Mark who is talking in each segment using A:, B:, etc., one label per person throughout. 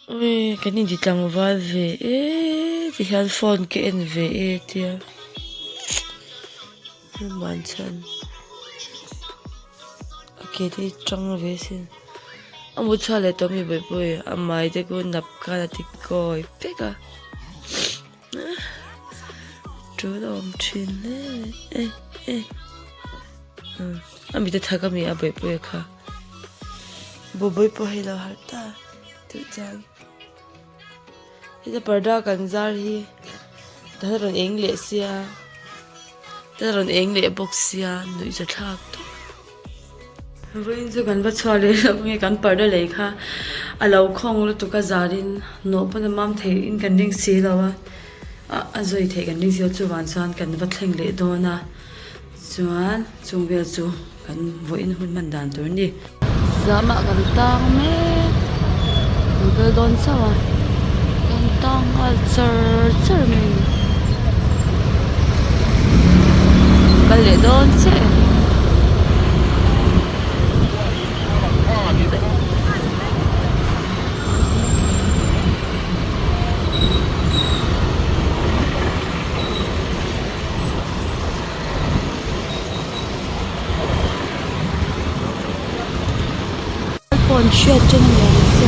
A: Ui kan inti tlangval ve e ti hian phone ka en ve e tia hman chhan a ke te hi tang ve sin a mu chhuak leh tawh mi bawihbawi a hmai te chu nap khan a ti kawi vek a tul a awm thin hle e e a mit a thak ami a bawihbawi kha bawihbawi pawh hei lo harh ta. Tih chuan heta parda kan zar hi tah hian a rawn eng leh sia tah hian a rawn eng leh bawk sia nuih za thlak tawp. Vawiin chu kan va chhuah leh hlauh nge kan parda lei kha a lo khawng lutuk a zarin nawh pawn a mam theih in kan ring si lo a a zawi theih kan ring si lo chuvang chuan kan va thleng leh dawn a chuan chung vel chu. Kan vawiin hun hman dan tur a ni. Zamah kan tang mek kan kal dawn chauh a kan tang nghal char char mai a ni. Kal leh dawn chiah e. Pawn hriat ṭan a ni ang chu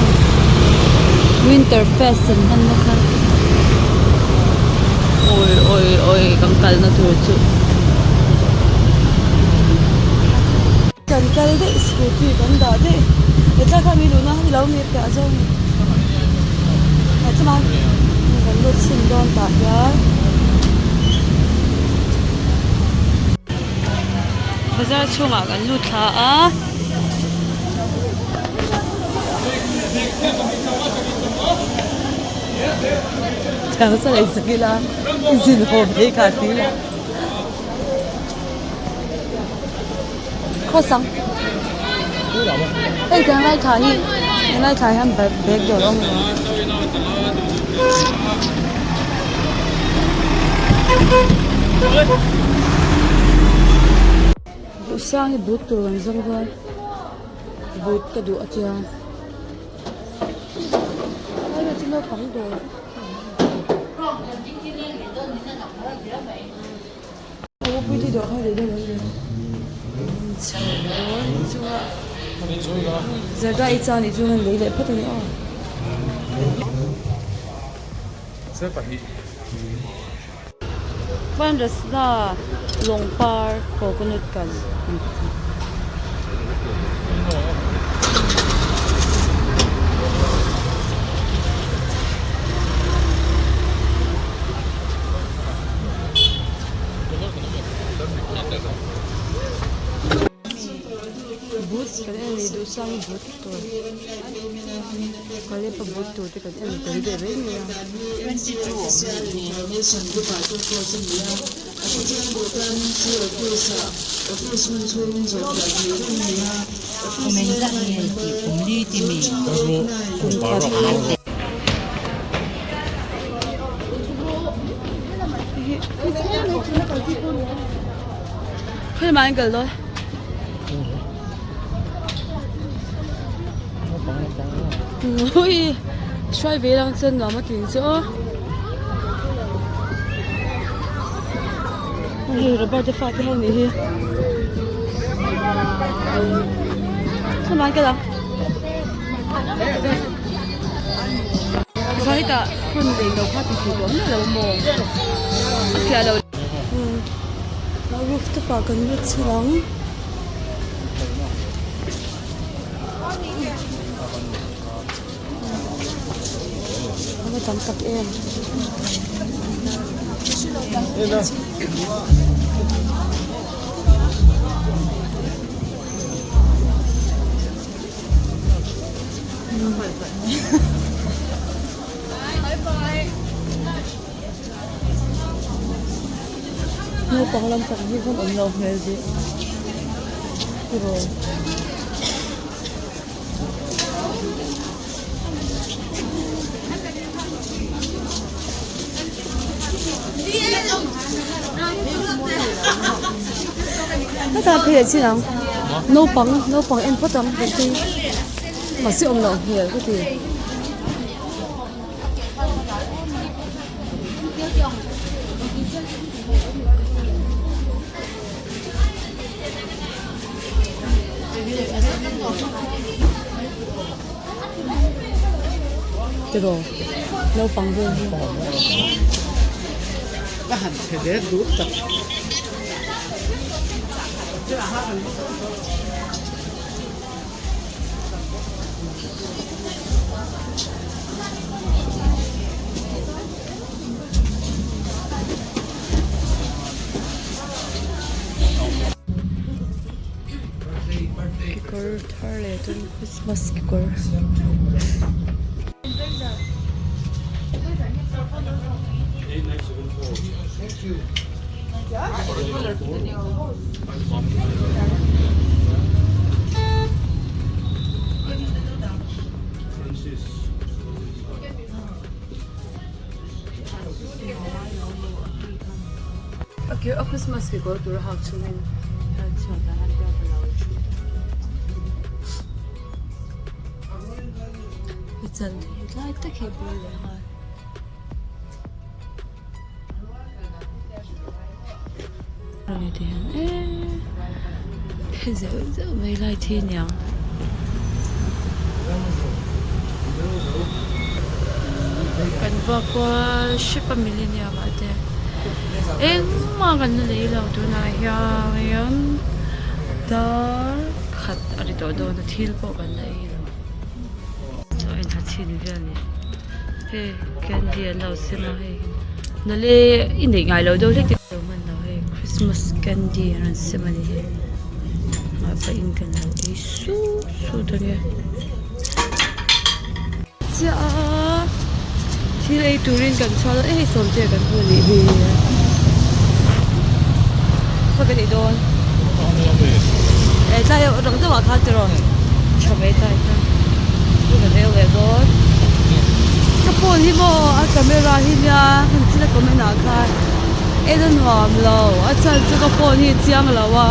A: winter fest an hman na kha awi awi awi kan kalna tur chu kan kal daih scooty kan dah daih hetlai kha mi luhna a ni lo mi piah zawk a ni ah chuan kan lut chhin dawn tah hian. Bazar chhungah kan lut thla a. Thiang sa leh sak ila i zin haw phei kha ti ila. Khaw sang. Hei kan lai thla hi helai thla hian bag dawr a awm lo a. Duhsang hi but tur an zawng dawn but ka duh a tia helai chu naupang dawr Zarda i chuan i chu han lei leh phawt a ni aw. Chuan rasna lawng par coconut kan But kan en a ni duhsang but tur kalepa but tur te kan en tel ve mai mai a. Khawi an kal dawn? Ui hruai ve lang chuan nuam a tih chu aw. Hei Robert te fate ho nih hi. Khawi an kal ang? Chuan hetah phone lei lo kha ti thei tawh miah lo maw? A fiah lo. Rooftop ah kan lut chho ang. A va tam tak em. Naupang lampang hi hun awm lo hmel ve tiraw. Heta phei ah chin ang naupang naupang en phawt ang kan ti mahse awm loh hmel ka ti. Tiraw naupang vel hi.
B: Ka han chhe ve dut tak.
A: Kekawr thar leh chuan Christmas kekawr. A Christmas kekawr tur a hak chungin hian chhuatah hian biak a lo thu a chan hi tlai tak hi a bul leh nghal. Eee zeuh zeuh mai lai thi aniang. Kan vak kual hrep a millennium ah te engmah kan la lei lo tunah hian dar khat a ri tawh dawn a thil pawh kan la ei lo chaw en tha chhin vel a ni. Hei candy an lo sem a hei nale i neih ngai loh deuh hlek te lo hman lo hei christmas candy an rawn sem a ni hei ah pawhin kan lo ei sup sup dawn nia chiah a thil ei turin kan chhuak a hei sawmte kan hmu a nih hi khaw ka nih dawn eh tlai rang deuh ah khan tiraw tha mai tlai khan chu kan eu leh dawn ka phone hi maw a camera hi nia heng thil a comment ah khan en a nuam lo a chhan chu ka phone hi chiang lo a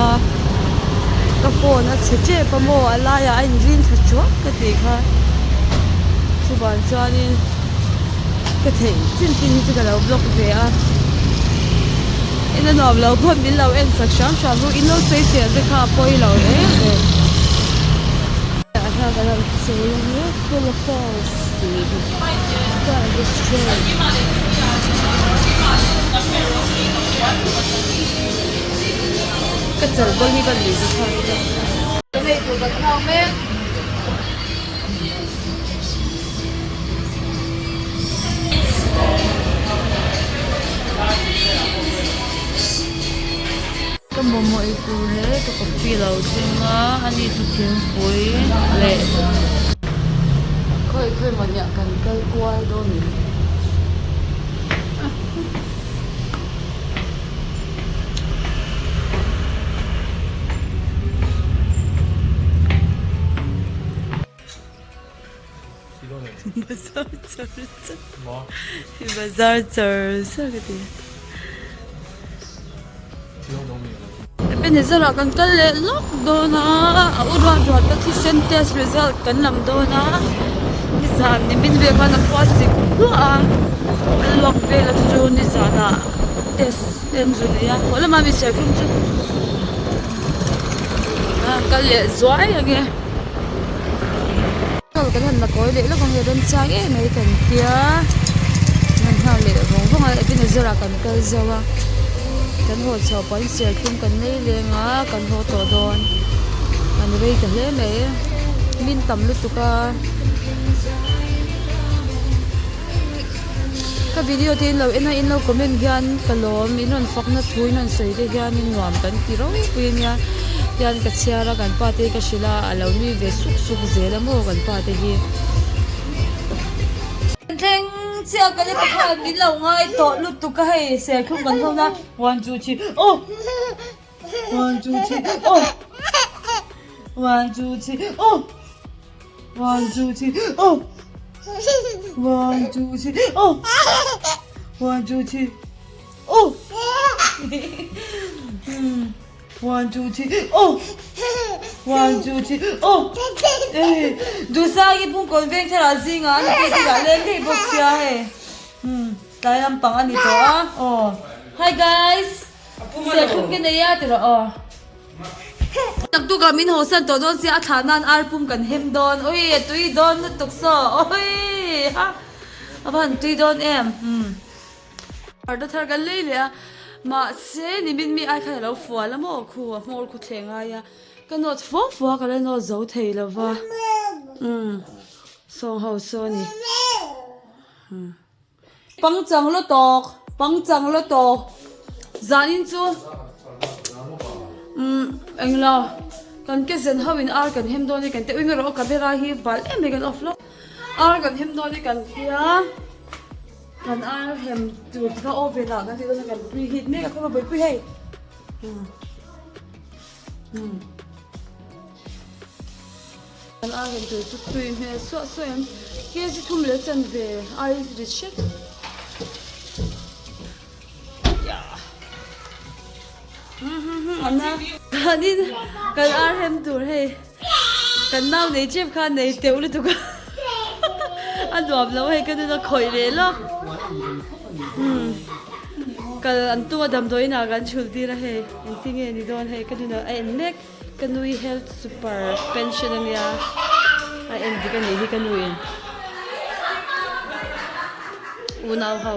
A: ka phone a chhe tep a maw a laiah a inrin thla thuak ka tih kha chuvang chuanin ka theih chin chin hi chu ka lo vlog ve a en a nuam lo pawh min lo en sak hram hram bawk in lo sawi fiah te kha a pawi lo reng reng ah hian kan rawn sawi a nia full of falls tih hi chuan restaurant ka chal bawl hi ka nuih za thlak mek. Ka mamawh ei tur leh ka coffee lo thleng a ani chu thingpui leh khawi khawi maw nia kan kal kual dawn ni. Bazar char char bazar char char ka ti Ebenezer ah kan kal leh lawk dawn a a u ruat ruat ka thisen test result kan lam dawn a nizan nimin vel khan a khua sik hluah a a luak vel a chu nizan ah test te an zu nei a haw lamah mi serthlum chu a kal leh zuai ang e. Kan han la kawi leh lawk ang e remchang em mai kan tia kan nghak leh vawng vawng a Ebenezer ah kan kal zo a kan haw chhuah pawh in serthlum kan nei leng a kan haw tawh dawn kan rei ta hle mai min tam lutuk a. Ka video te in lo en a in lo comment hian ka lawm in rawn fak na thu in rawn sawi te hian in nuam kan ti ropui a nia tian ka chhiar a kan pa te ka hrilh a a lo nui ve suk suk zel a maw kan pa te hi. Thleng chiah ka ni pakhat min lo ngai tawh lutuk a hei serthlum kan hawng a one two three aw one two three aw one two three aw. One two three oh One two three oh One two three oh One two three oh One two three oh Duhsaki pung kawn veng thar ah zingah an ti tih ah leng daih bawk sia hei tlai lampang a ni tawh a aw Hi guys Serthlum ke nei a ti rawh aw. Naktukah min hawsan tawh dawn sia a thlah nan ar pum kan hem dawn. Ui a tui dawn lutuk saw. Ui ha a va han tui dawn em. Umm parda thar kan lei leh a mahse nimin mi ai khan a lo fual a maw khu a hmawr khu thleng ai a ka nawt fo fo a ka la nawt zo thei lo va. Umm sawng ho saw a ni. Umm. Pangchang lutuk, pangchang lutuk. Zanin chu umm englo kan ke zen ho in ar kan hem dawn e kan ti eng erawh camera hi bal em mai kan off lawk. Ar kan hem dawn e kan tia kan ar hem tur kha oven ah kan tih dawn a kan preheat mek a khaw buaipui hei. Umm. Kan ar hem tur chu tui hmel suah suah em kg thum leh chanve ai ri hret Chuanin kan ar hem tur hei kan nau nei chep kha nei teuh lutuk a a nuam lo hei ka nuna khawih leh lawk kal an tum a damdawiin ah kan chhulh tir a hei engtin nge ni dawn hei ka nuna a en mek. Ka nui health super pension a nia a en dik a nih hi ka nuin unau ho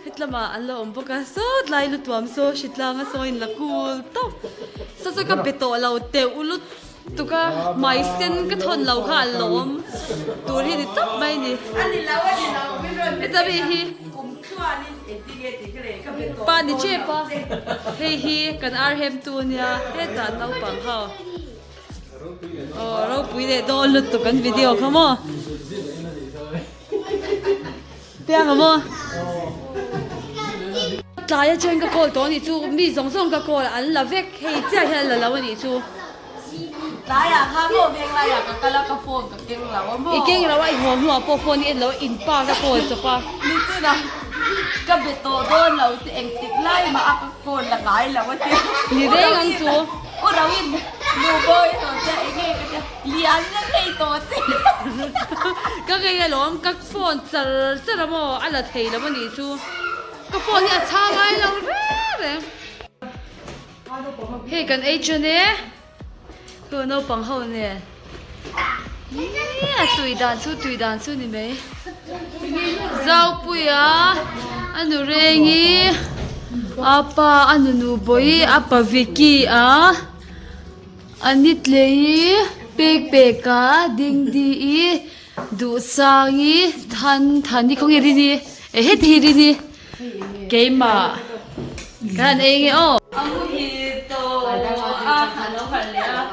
A: hetlamah an lo awm bawk a sawt lai lutuam saw hritlang a saw in la kul tawp saw saw ka be tawh lo teuh lut Tuka hmai sen ka thawn lo kha a lawm tur hi ni tawp mai ni. Heta mi hi pa ni chep a, hei hi kan ar hem tu ania hetah naupang ho aw ropui leh dawn lutuk kan video kha maw. Piang a maw? Tlai atangin ka call tawh a nih chu, mi zawng zawng ka call an la vek, hei chiah hian an la lo a nih chu.
C: Tlaiah khan maw veng laiah ka kal a, ka phone ka keng lo a maw?
A: I keng lo a, i haw hnuah pawh phone i en lo a, in pa ka call chawp a.
C: Ni chunah ka be tawh dawn lo che engtik lai mah a ka call la ngai lo a ti.
A: Ni reng ang chu.
C: U Roin nu bawi tawh che enge ka tia, lian la thei tawh che.
A: Ka ngei alawm, ka phone char char a maw a la thei lo a nih chu ka phone hi a chhang ngai lo reng reng hei kan ei ṭan e chu naupang ho nen a tui dan chu tui dan chu ni mai Zaupuia a nu Rengi a pa a nunu Bawi a pa Vicky a. A ni tlei pek pek a ding di i duhsang i than than i khawnge rin i eh heti hi rin i keimah kan han ei nge aw. A muhil tawh a a lo harh leh a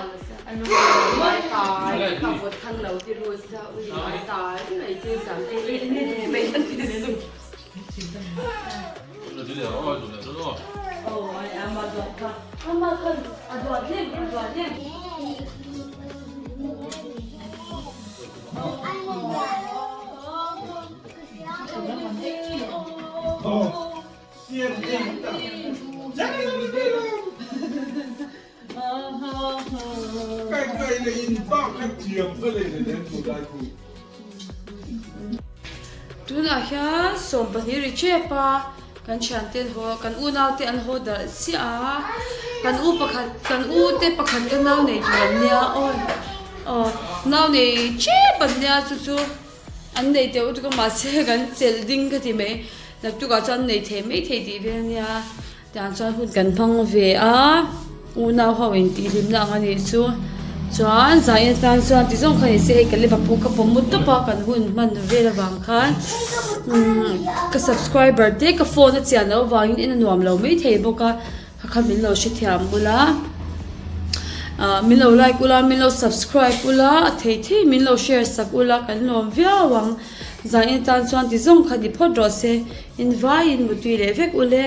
A: Tunah hian 12 ri tep a kan thiante an haw kan unau te an haw darh chiah a kan u pakhat kan u te pakhat ka nau nei tur an nia aw aw nau nei tep an nia chu chu an nei teuh lutuk a mahse kan chelh ding ka ti mai naktukah chuan an nei thei maithei tih vel a nia. Tiang chuan hun kan hmang ve a, unau ho in tih hlimna ang a nih chu. Chuan zai atan chuan ti zawng kha ni se hei ka Liverpool ka pawm mut tawp a kan hun hman vel avang khan umm ka subscriber te ka phone a chian loh avangin en a nuam lo mai thei bawk a kha kha min lo hrethiam bula ah min lo like ula min lo subscribe ula a thei thei min lo share sak ula kan lawm viau ang zai atan chuan ti zawng kha ni phawt rawh se invaiin mutui leh vek ule.